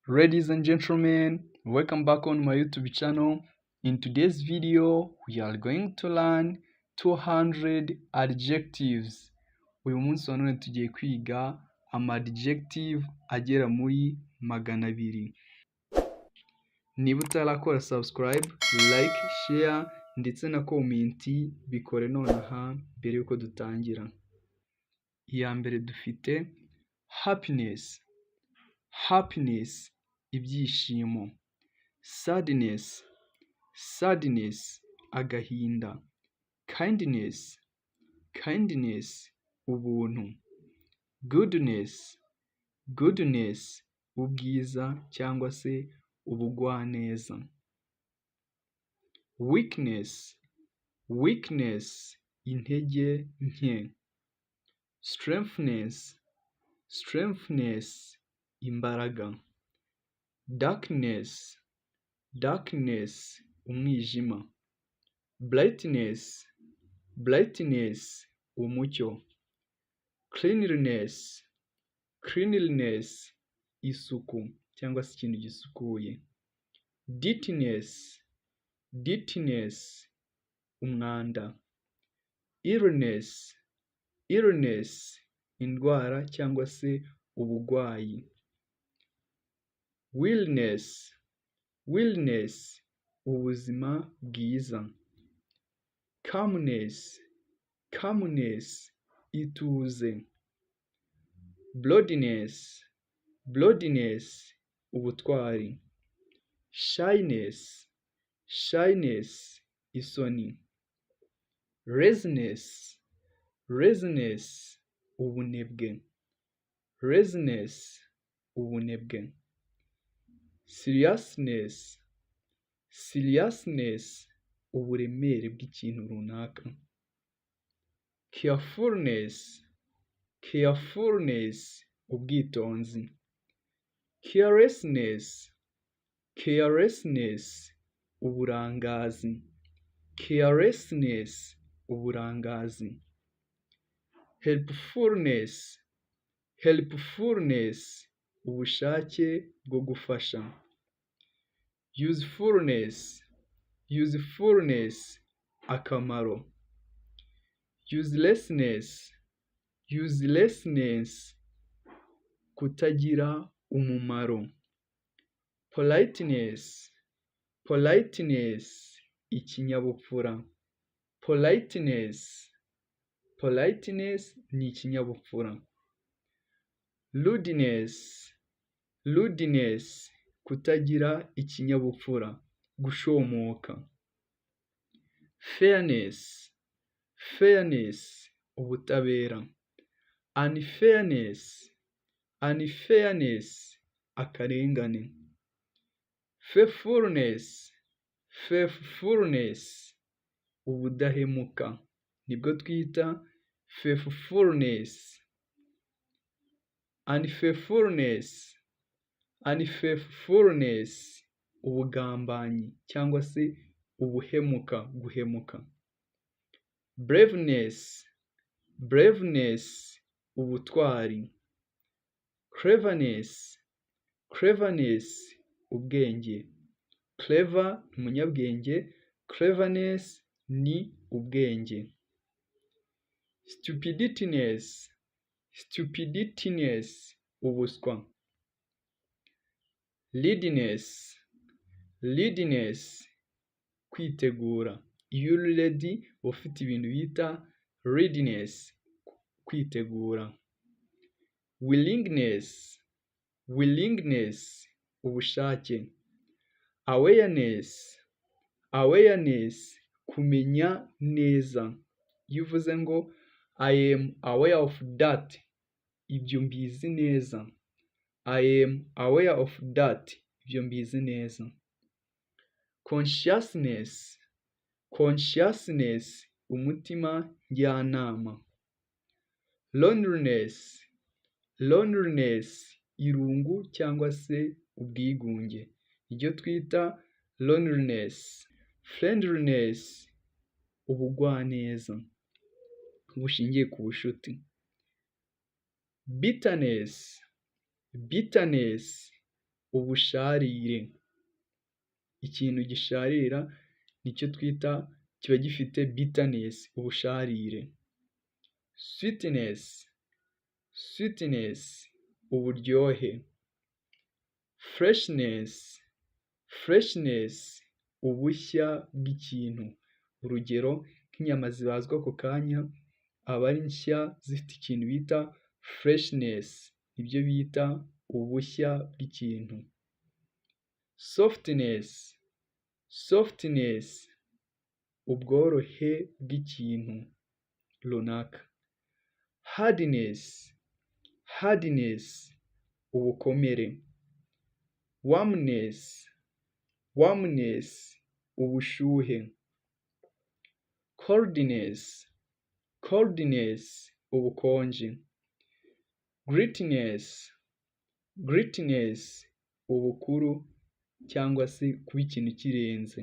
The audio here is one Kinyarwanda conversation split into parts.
Ladies and gentlemen, welcome back on my YouTube channel. In today's video, we are going to learn 200 adjectives. Uyu munsi wa none tugiye kwiga ama adjective agera muri 200. Niba utarakora subscribe, like, share ndetse na comment, bikore nonaha mbere yuko dutangira. Iya mbere dufite happiness. Happiness, ibyishimo. Sadness, sadness, agahinda. Kindness, kindness, ubuntu. Goodness, goodness, ubwiza cyangwa se ubugwaneza. Weakness, weakness, intege nke. Strengthness, strengthness, imbaraga. Darkness, darkness, umwijima. Brightness, brightness, umucyo. Cleanliness, cleanliness, isuku cyangwa se ikintu gisukuye. Dirtiness, dirtiness, umwanda. Illness, illness, indwara cyangwa se uburwayi. Wellness, wellness, ubuzima bwiza. Calmness, calmness, ituze. Boldness, boldness, ubutwari. Shyness, shyness, isoni. Laziness, laziness, ubunebwe. Laziness, ubunebwe. Seriousness, seriousness, uburemere bw'ikintu runaka. Carefulness, carefulness, ubwitonzi. Carelessness, carelessness, uburangazi. Carelessness, uburangazi. Helpfulness, helpfulness, ubushake bwo gufasha. Usefulness, usefulness, akamaro. Uselessness, uselessness, kutagira umumaro. Politeness, politeness, ikinyabupfura. Politeness, politeness ni ikinyabupfura. Rudeness, rudeness, kutagira ikinyabupfura, gushomoka. Fairness, fairness, ubutabera. Unfairness, unfairness, akarengane. Faithfulness, faithfulness, ubudahemuka nibwo twita faithfulness. Unfaithfulness, unfaithfulness, ubugambanyi cyangwa se ubuhemuka, guhemuka. Braveness, braveness, ubutwari. Cleverness, cleverness, ubwenge. Clever ni umunyabwenge, cleverness ni ubwenge. Stupidityness, stupidityness, ubuswa. Readiness, readiness, kwitegura. Iyo uri ready uba ufite ibintu bita readiness, kwitegura. Willingness, willingness, ubushake. Awareness, awareness, kumenya neza. Iyo uvuze ngo "I am aware of that", ibyo mbizi neza. I am aware of that, ibyo mbizi neza. Consciousness, consciousness, umutima njyanama. Loneliness, loneliness, irungu cyangwa se ubwigunge, ibyo twita loneliness. Friendliness, ubugwaneza bushingiye ku bucuti. Bitterness, bitterness, Ubusharire. Ikintu gisharira nicyo twita kiba gifite bitterness, ubusharire. Sweetness, sweetness, uburyohe. Freshness, freshness, ubushya bw'ikintu. Urugero nk'inyama zibazwa ako kanya aba ari nshya zifite ikintu bita freshness, nibyo bita ubushya bw'ikintu. Softness, softness, ubworohe bw'ikintu runaka. Hardness, hardness, ubukomere. Warmness, warmness, ubushyuhe. Coldness, coldness, ubukonje. Greatness, greatness, ubukuru cyangwa se kuba ikintu kirenze.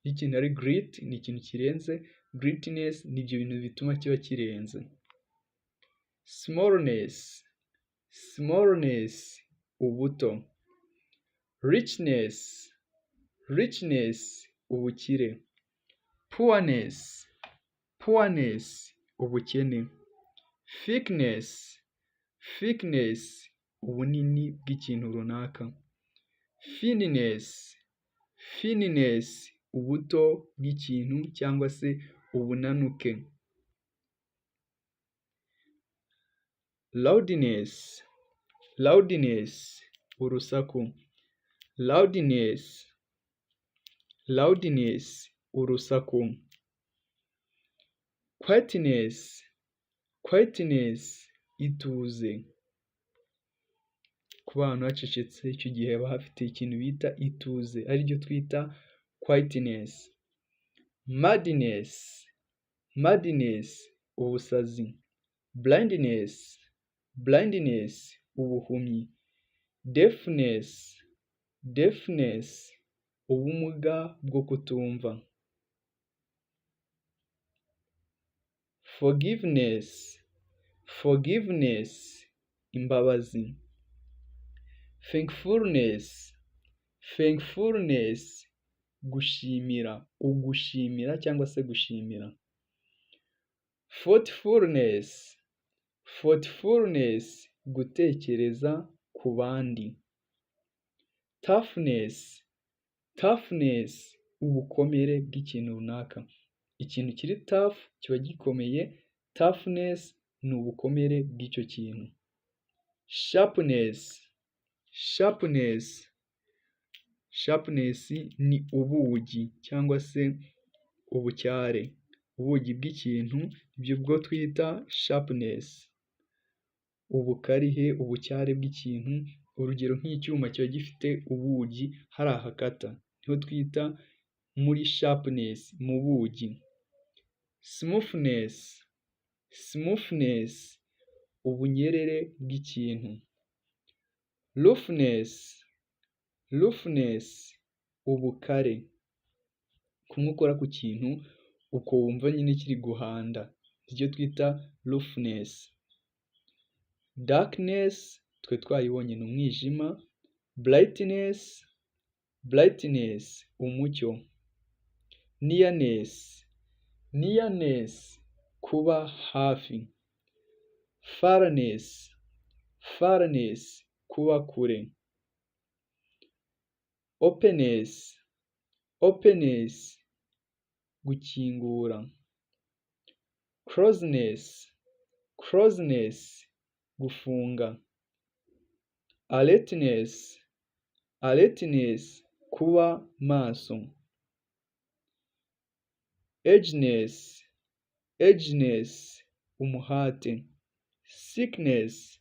Iyo ikintu ari great ni ikintu kirenze, greatness ni ibyo bintu bituma kiba kirenze. Smallness, smallness, ubuto. Richness, richness, ubukire. Poorness, poorness, ubukene. Thickness, thickness, ubunini bw'ikintu runaka. Thinness, thinness, ubuto bw'ikintu cyangwa se ubunanuke. Loudness, loudness, urusaku. Loudness, loudness, urusaku. Quietness, quietness, ituze. Kuba ahantu hacecetse icyo gihe haba hafite ikintu bita ituze ariryo twita quietness. Madness, madness, ubusazi. Blindness, blindness, ubuhumyi. Deafness, deafness, ubumuga bwo kutumva. Forgiveness, forgiveness, imbabazi. Thankfulness, thankfulness, gushimira, ugushimira cyangwa se gushimira. Thoughtfulness, thoughtfulness, gutekereza ku bandi. Toughness, toughness, ubukomere bw'ikintu runaka. Ikintu kiri tough kiba gikomeye, toughness ni ubukomere bw'icyo kintu. Sharpness, sharpness, sharpness ni ubugi cyangwa se ubucyare. Ubugi bw'ikintu nibwo twita sharpness. Ubukarihe, ubucyare bw'ikintu, urugero nk'icyuma kiba gifite ubugi hariya hakata, niho twita muri sharpness, mu bugi. Smoothness, smoothness, ubunyerere bw'ikintu. Roughness, roughness, ubukare. Kumwe ukora ku kintu ukumva nyine kiri guhanda, nicyo twita roughness. Darkness twe twayibonye ni umwijima, brightness, brightness, umucyo. Nearness, nearness, kuba hafi. Farness, farness, kuba kure. Openness, openness, gukingura. Closeness, closeness, gufunga. Alertness, alertness, kuba maso. Eagerness, eagerness, umuhate. Sickness,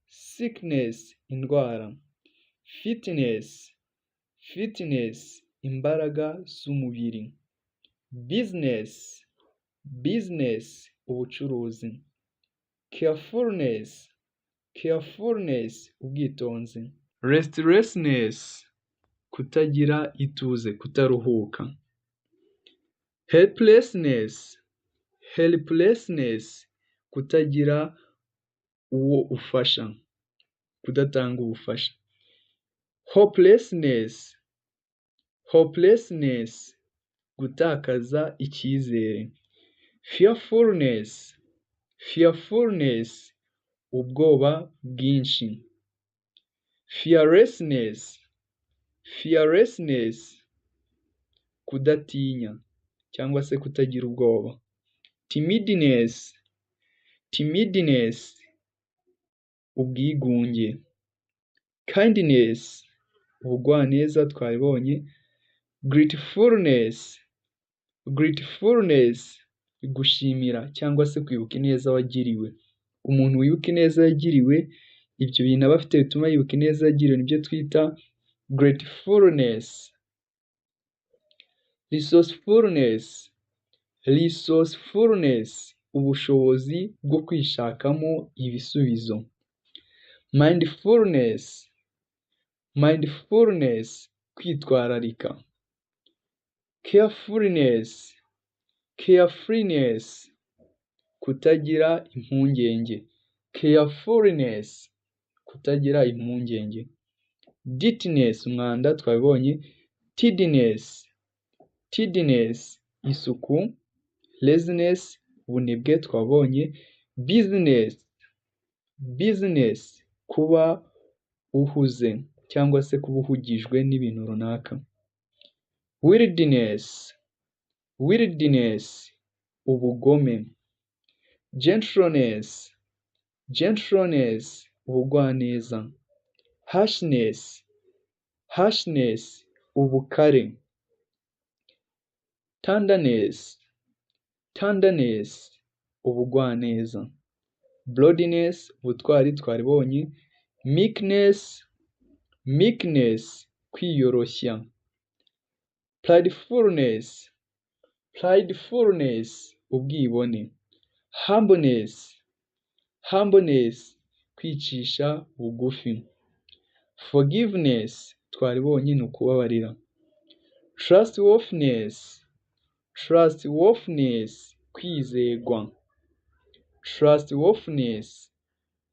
sickness, indwara. Fitness, fitness, imbaraga z'umubiri. Business, business, ubucuruzi. Carefulness, carefulness, ubwitonzi. Restlessness, kutagira ituze, kutaruhuka. Helplessness, helplessness, kutagira uwo ufasha, kudatanga ubufasha. Hopelessness, hopelessness, gutakaza icyizere. Fearfulness, fearfulness, ubwoba bwinshi. Fearlessness, fearlessness, kudatinya cyangwa se kutagira ubwoba. Timidness, timidness, ubwigunge. Kindness, ubugwaneza twabibonye. Gratefulness, gratefulness, gushimira cyangwa se kwibuka ineza wagiriwe. Umuntu wibuka ineza yagiriwe, ibyo bintu aba afite bituma yibuka ineza yagiriwe nibyo twita gratefulness. Resourcefulness, resourcefulness, ubushobozi bwo kwishakamo ibisubizo. Mindfulness, mindfulness, kwitwararika. Carefulness, carefulness, kutagira impungenge. Carefulness, kutagira impungenge. Dirtiness, umwanda twabibonye. Tidiness, tidiness, isuku. Laziness, ubunebwe twabonye. Busyness, busyness, kuba uhuze cyangwa se kuba uhugijwe n'ibintu runaka. Wickedness, wickedness, ubugome. Gentleness, gentleness, ubugwaneza. Harshness, harshness, ubukare. Tenderness, tenderness, ubugwaneza. Boldness, ubutwari twabibonye. Meekness, meekness, kwiyoroshya. Pridefulness, pridefulness, ubwibone. Humbleness, humbleness, kwicisha bugufi. Forgiveness twaribonye ni ukubabarira. Trustworthiness, trustworthiness, kwizerwa. Trustworthiness,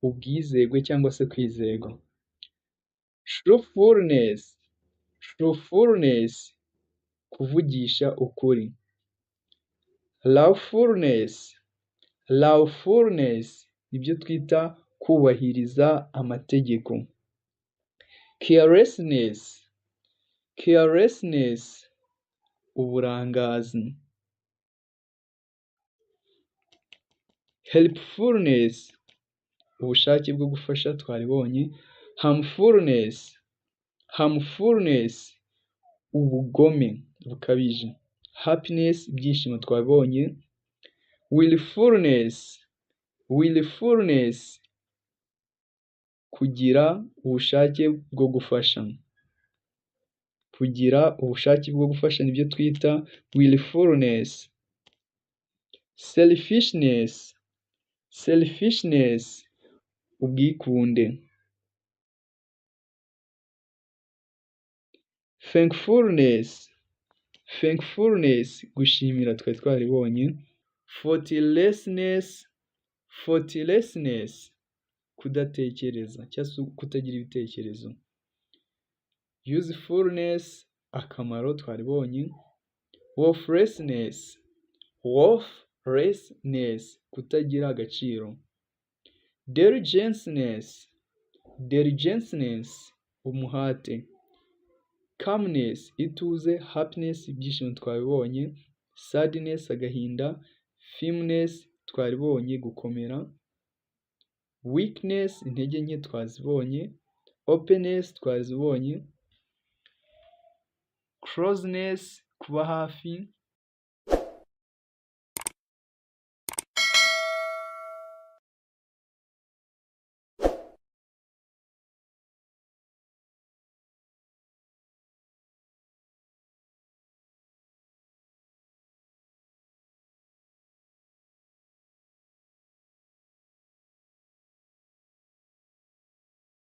ubwizerwe cyangwa se kwizerwa. Truthfulness, truthfulness, kuvugisha ukuri. Lawfulness, lawfulness, ibyo twita kubahiriza amategeko. Carelessness, carelessness, uburangazi. Helpfulness, ubushake bwo gufasha twaribonye. Harmfulness, harmfulness, ubugome bukabije. Happiness, ibyishimo twabibonye. Willfulness, willfulness, kugira ubushake bwo gufasha. Kugira ubushake bwo gufasha nibyo twita willfulness. Selfishness, selfishness, ubwikunde. Thankfulness, thankfulness, gushimira twari twaribonye. Thoughtlessness, thoughtlessness, kudatekereza cyangwa se kutagira ibitekerezo. Usefulness, akamaro twaribonye. Worthlessness, worthlessness, kutagira agaciro. Diligenceness, diligenceness, umuhate. Calmness, ituze. Happiness, ibyishimo twabibonye. Sadness, agahinda. Firmness twaribonye, gukomera. Weakness, intege nke twazibonye. Openness twazibonye. Closeness, kuba hafi.